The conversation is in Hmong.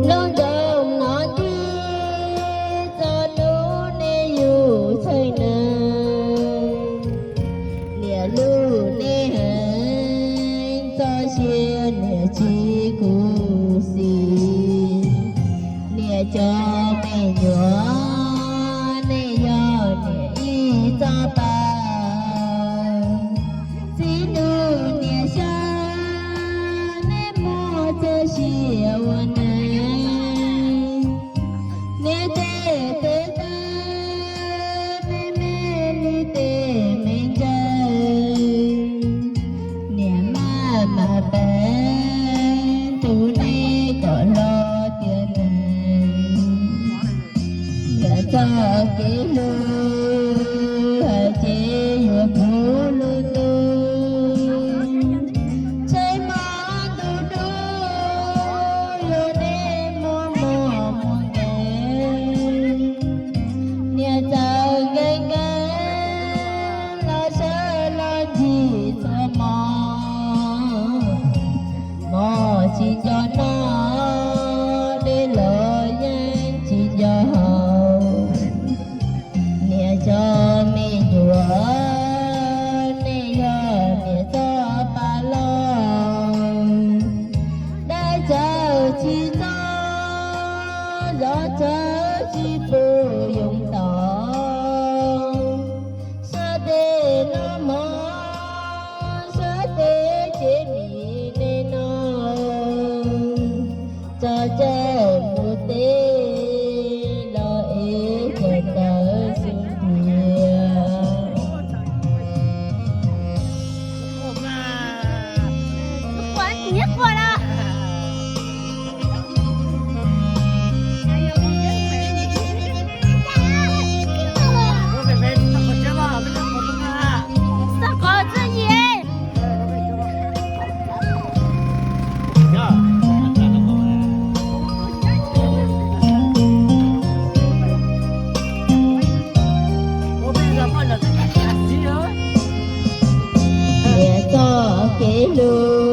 Nyob nraum no ncig txog hnub nej yug txheej neeg, niam hlub nej heev txoj sia niam tsis khuv xim. Niam cov me nyuam, nej yog niam ib txoj pa. Txiv ntuj niam xyoo, nej muaj txoj sia ua neej. Niam tej tes taw, me me li tes me ntsaws. Niam maj mam peev tus nej kom hlo tiav neeg. Yam txoj kev hlub hais ces yuav puv lub ntuj. Tsheb mob ntuj dub, yog nej muaj mos muaj nkeeg. Niam txawm nkees nkees los sawv los ncig txhua hmo. Mov tsis nco noj, dej los yeej tsis nco haus. Niam cov me nyuam, nej yog niam txoj pa loj. Dab tsi tsis txog, zov txawv tsis pub yoov tom. Sab tes noj mov, sab tes cev mis nej noj. Tso caij mus teb los es cov ntawd xwb tiag. Niam txoj kev hlub